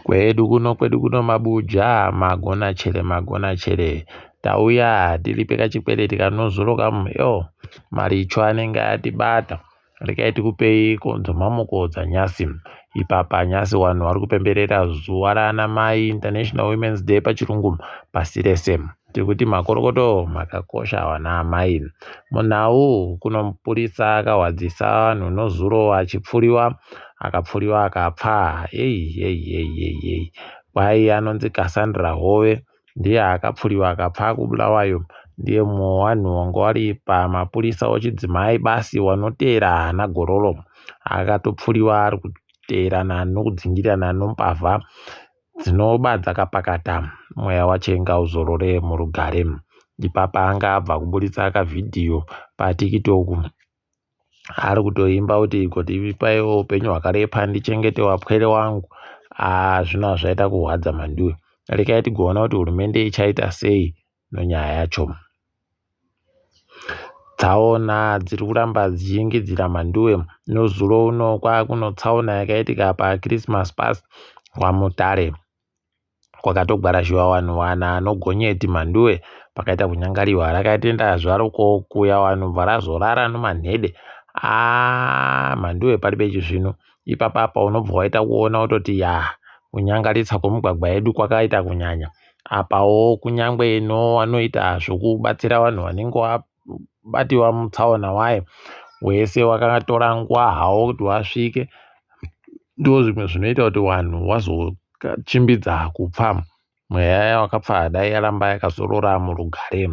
Kwedu kuno kwedu kuno mabuja magona chere magona chere tauya tiripe kachikwereti kanozoroka yo maricho anenge atibata regai tikupei kodzomamoko dzanyasi ipapa nyasi vanhu vari kupemberera zuva raana mai International Women's Day pachirungu pasi rese tiri kuti makorokoto makakosha vana amai munhau kuno mupurisa akahwadzisa vanhu nozuro achipfuriwa akapfuriwa akapfa ei ei ei ei ei kwai anonzi Cassandra Hove ndiye akapfuriwa akapfa kuBulawayo ndiye mumwe wevanhu wanga wari pamapurisa wechidzimai basi wanoteera hana gororo akatopfuriwa ari kuteerana nokudzingirirana nombavha dzinoba dzakapakata mweya wache ngauzorore murugare ipapa anga abva kuburitsa kavhidhiyo paTiktok ari kutoimba kuti godipaiwo upenyu hwakarepa ndichengete wapwere wangu aa zvino hazvaita kuhwadza mhanduwe rekai tigoona kuti hurumende ichaita sei nonyaya yacho tsaona dziri kuramba dzichiingidzira mhanduwe nozuro uno kwakuno tsaona yakaitika pachristmas pass kwamutare kwakatogwarashiwa vanhu vana nogonyeti mhanduwe pakaita kunyangariwa rakaitenda zvaro kokuya vanhu bva razorara nomanhede aa mhanduwe pari pechizvino ipapapa unobva waita kuona kutoti ya kunyangaritsa kwemigwagwa yedu kwakaita kunyanya apawo kunyangwe novanoita zvokubatsira vanhu vanenge vabatiwa mutsaona wayo wese wakatora nguva hawo kuti wasvike ndo zvimwe zvinoita kuti vanhu vazochimbidza kupfa mweya wakapfa dai yaramba yakazorora murugare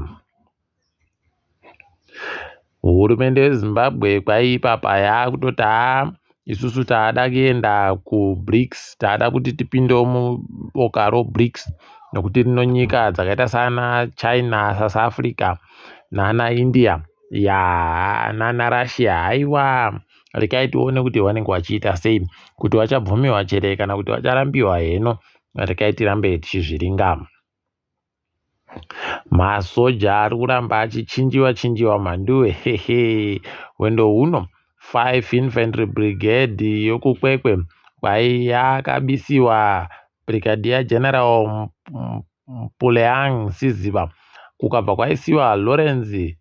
hurumende yezimbabwe kwaiipapa yaakutoti haa isusu taada kuenda kuBRICS taada kuti tipindewo muboka roBRICS nokuti rino nyika dzakaita saana China South Africa naana India ya nana Russia haiwa rekai tione kuti vanenge vachiita sei kuti vachabvumiwa chere kana kuti vacharambiwa heno rekai tirambe tichizviringa Masoja ari kuramba achichinjiwa chinjiwa mhanduwe hehe hwendo huno 5 Infantry Brigade yokuKwekwe kwayakabisiwa Brigadier General Mpuleang Siziba kukabva kwaisiwa Lawrence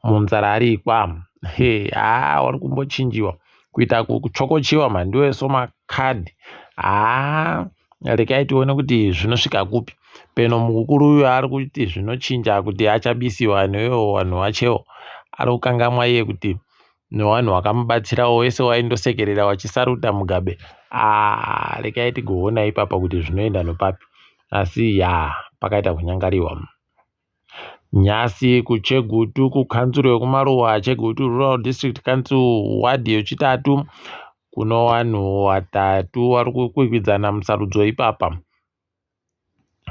Munzararikwa he haa wari kumbochinjiwa kuita kuchokochiwa mhanduwe somakadhi haa rekai tione kuti zvinosvika kupi peno mukuru uyu ari kuti zvinochinja kuti achabisiwa newewo vanhu vachewo ari kukangamwa iye kuti nevanhu vakamubatsirawo wese waindosekerera wachisaruta Mugabe aa rekai tigoona ipapa kuti zvinoenda nopapi asi ya pakaita kunyangariwa Nhasi kuChegutu kukanzuru yekumaruwa Chegutu Rural District Council wadhi yechitatu kuno vanhu vatatu vari kukwikwidzana musarudzo ipapa.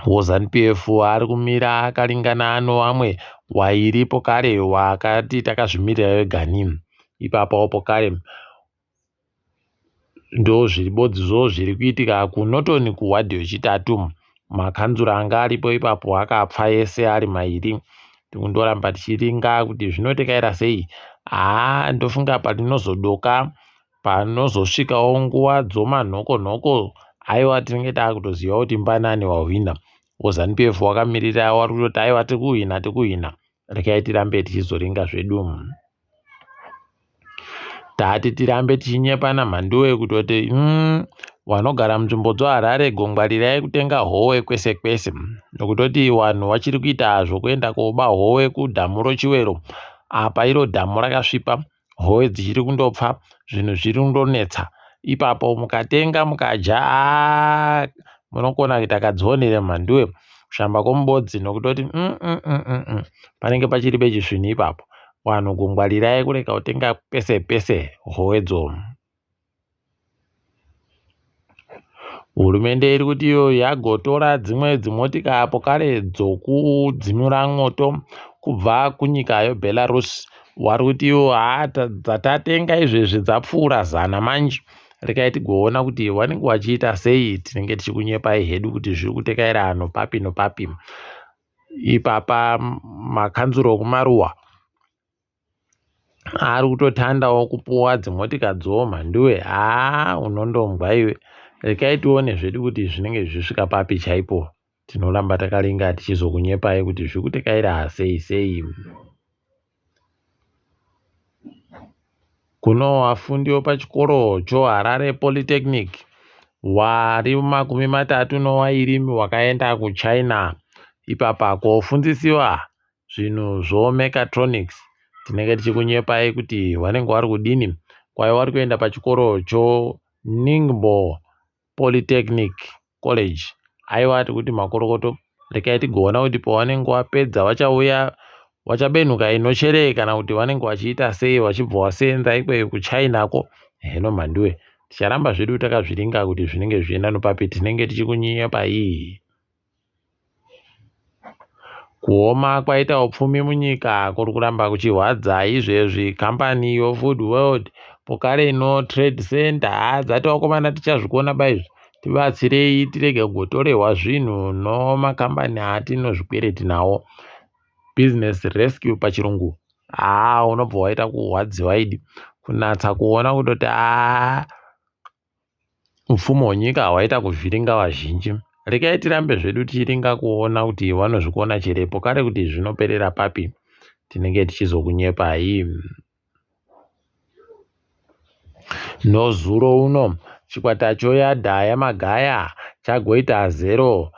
WeZanu PF ari kumira akaringana nevamwe wairi pokare wakati takazvimirira vegani ipapawo pokare Ndozviribodzizvo zviri kuitika kuNorton kuwadhi yechitatu. Makanzura anga aripo ipapo akapfa ese ari mairi. Tikundoramba tichiringa kuti zvinotekaira sei. Haa ndofunga patinozodoka panozosvikawo nguva dzomanhoko nhoko aiwa tinenge takutoziva kuti mbanani wahwina. WeZanu PF wakamirira wari kutoti aiwa tiri kuhwina tiri kuhwina. Regai tirambe tichizoringa zvedu. Tati tirambe tichinyepana mhanduwe kutoti vanogara munzvimbo dzoHarare gongwarirai kutenga howe kwese kwese nokutoti vanhu vachiri kuita zvokuenda koba howe kudhamu roChiwero apa iro dhamu rakasvipa howe dzichiri kundopfa zvinhu zviri kundonetsa ipapo mukatenga mukadya aa munokona kuita kadzionere mhanduwe kushamba kwomubodzi nokutoti panenge pachiri pechisvinu ipapo Vanhu kungwarirai kurega kutenga pese pese howedzo. Hurumende iri kuti iyo yagotora dzimwe dzimotika apo kare dzokudzimura mwoto kubva kunyika yeBelarus. Wari kuti iwo haa dzatatenga izvezvi dzapfuura zana manje rekai tigoona kuti vanenge vachiita sei tinenge tichikunyepai hedu kuti zviri kutekaira nopapi nopapi. Ipapa makanzuro ekumaruwa ari kutotandawo kupuwa dzimotika dzo mhanduwe haa unondombwa iwe. Rekai tione zvedu kuti zvinenge zvichisvika papi chaipo. Tinoramba takaringa tichizokunyepai kuti zviri kutekaira sei sei. Kuno vafundi vepachikoro choHarare Polytechnic vari 32 vakaenda kuChina ipapa kofundzisiwa zvinhu zvomechatronics. Tinenge tichikunyepai kuti vanenge vari kudini kwai vari kuenda pachikoro choNingbo Polytechnic College. Aiwa tikuti makorokoto rekai tigoona kuti pavanenge vapedza vachauya vachabenhuka inocherei kana kuti vanenge vachiita sei vachibva vasenza ikweyo kuChinako. Heno mhanduwe ticharamba zvedu takazviringa kuti zvinenge zvichienda nopapi tinenge tichikunyepai. Kuoma kwaita upfumi munyika kuri kuramba kuchirwadza izvezvi kambani yoFood World pokare ino Trade Center haa dzati vakomana tichazvikona baizvi tibatsirei tirege kugotorerwa zvinhu nomakambani atinozvikwereti nawo. Business rescue pachirungu haa unobva waita kurwadziwa idi kunatsa kuona kutoti haa Upfumi hwenyika hwaita kuvhiringa vazhinji. Rekai tirambe zvedu tichiringa kuona kuti vanozvikona cherepo kare kuti zvinoperera papi. Tinenge tichizokunyepai. Nozuro uno chikwata choYadha yaMagaya chagoita zero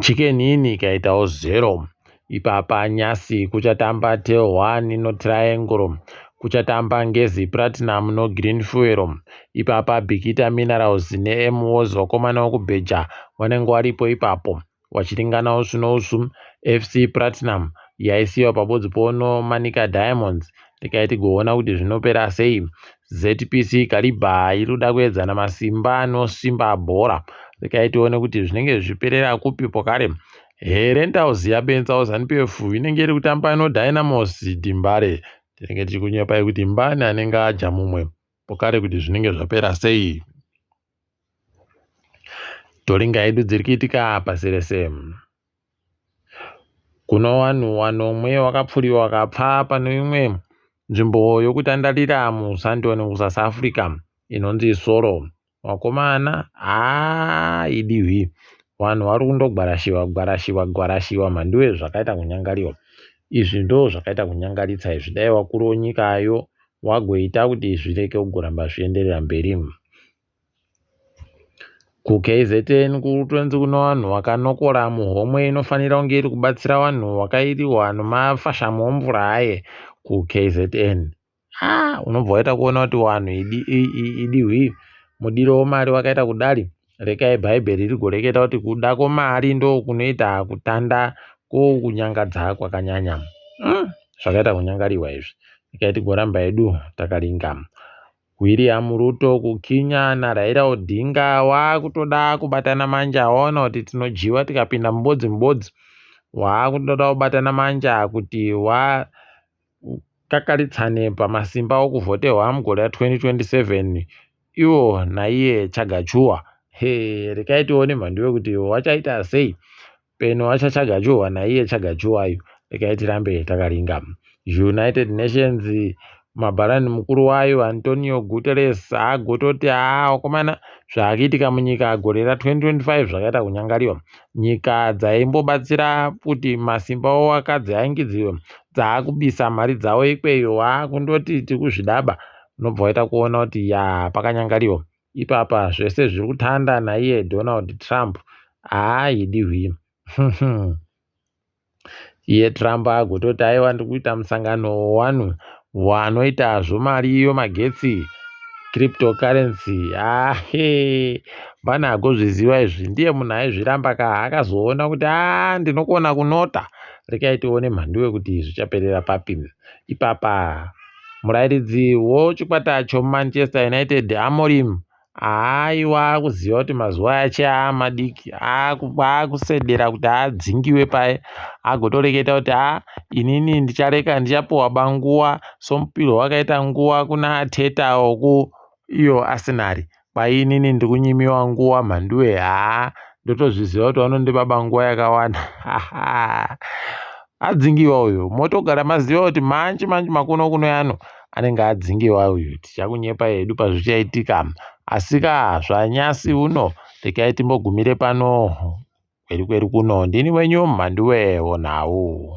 Chicken Inn ikaitawo zero. Ipapa nyasi kuchatamba Tel One noTriangle, kuchatamba Ngezi Platinum noGreen Fuel. Ipapa Bikita Minerals neMWOS vakomana vekubheja vanenge varipo ipapo vachiringana usu nousu. FC Platinum yaisiwa pabodzi pono Manica Diamonds rekai tigoona kuti zvinopera sei. ZPC Kariba iri kuda kuedzana masimba noSimba Bhora rekai tione kuti zvinenge zvichiperera kupi pokare. Herentals yabenzawo ZanuPF inenge iri kutamba noDynamos Dembare tinenge tichikunyepai kuti mbani anenge adya mumwe pokare kuti zvinenge zvapera sei. Toringa yedu dziri kuitika pasi rese. Kuno vanhu vanomwe vakapfuriwa vakapfa pane imwe nzvimbo yokutandarira muSandton kuSouth Africa inonzi Solo. Vakomana haa idihwi vanhu vari kundogwarashiwa gwarashiwa gwarashiwa mhanduwe zvakaita kunyangariwa. Izvi ndo zvakaita kunyangaritsa izvi dai vakuru venyikayo vagoita kuti zvireke kugoramba zvichienderera mberi. KuKZN kutonzi kune vanhu vakanokora muhomwe inofanira kunge iri kubatsira vanhu vakairiwa nemafashamu omvura aye kuKZN. Ah, unobva waita kuona kuti vanhu idihwi mudiro wemari wakaita kudari. Rekai bhaibheri rigoreketa kuti kuda kwemari ndokunoita kutanda kwokunyangadza kwakanyanya. Zvakaita kunyangariwa izvi. Rekai tigoramba hedu takaringa. William Ruto kuKenya naRaila Odinga wakutoda kubatana manja waona kuti tinodyiwa tikapinda mubodzi mubodzi wakutoda kubatana manja kuti wakakaritsane pamasimba okuvhoterwa mugore ra2027 ivo naiye Chagachuwa he rekai tione mhanduwe kuti wachaita sei Peno achachagachuhwa naiye chagachuwayo regai tirambe takaringa. United Nations mabharani mukuru wayo Antonio Guterres agototi haa wakomana zvaakuitika munyika gore ra2025 zvakaita kunyangariwa. Nyika dzaimbobatsira kuti masimba owakadzi aingidziwe dzaakubisa mari dzavo ikweyo waakundoti tikuzvidaba unobva waita kuona kuti ya pakanyangariwa. Ipapa zvese zviri kutanda naiye Donald Trump haaidi hwi. Iye Trump agototi aiwa ndiri kuita musangano wevanhu wanoita zvomari iyo magetsi cryptocurrency ahe pane agozviziva izvi ndiye munhu aizviramba ka akazoona kuti a ndinokona kunota rekai tione mhanduwe kuti zvichaperera papi ipapa Murairidzi wechikwata cheManchester United Amorim haiwa akuziva kuti mazuva ache aamadiki aakusedera kuti adzingiwe paye agotoreketa kuti a inini ndichareka ndichapuwa banguwa somupirwo wakaita nguwa kuna Arteta woku iyo Arsenal Kwai inini ndikunyimiwa nguwa mhanduwe haa ndotozviziva kuti vanondipa banguwa yakawanda adzingiwa uyo motogara maziva kuti manji manji makuno kuno yano Anenge adzingiwa uyu. Tichakunyepa hedu pazvichaitika. Asika zvanyasi uno regai timbogumire pano. Kweri kweri kuno ndini wenyu Mhanduwe Wonhau.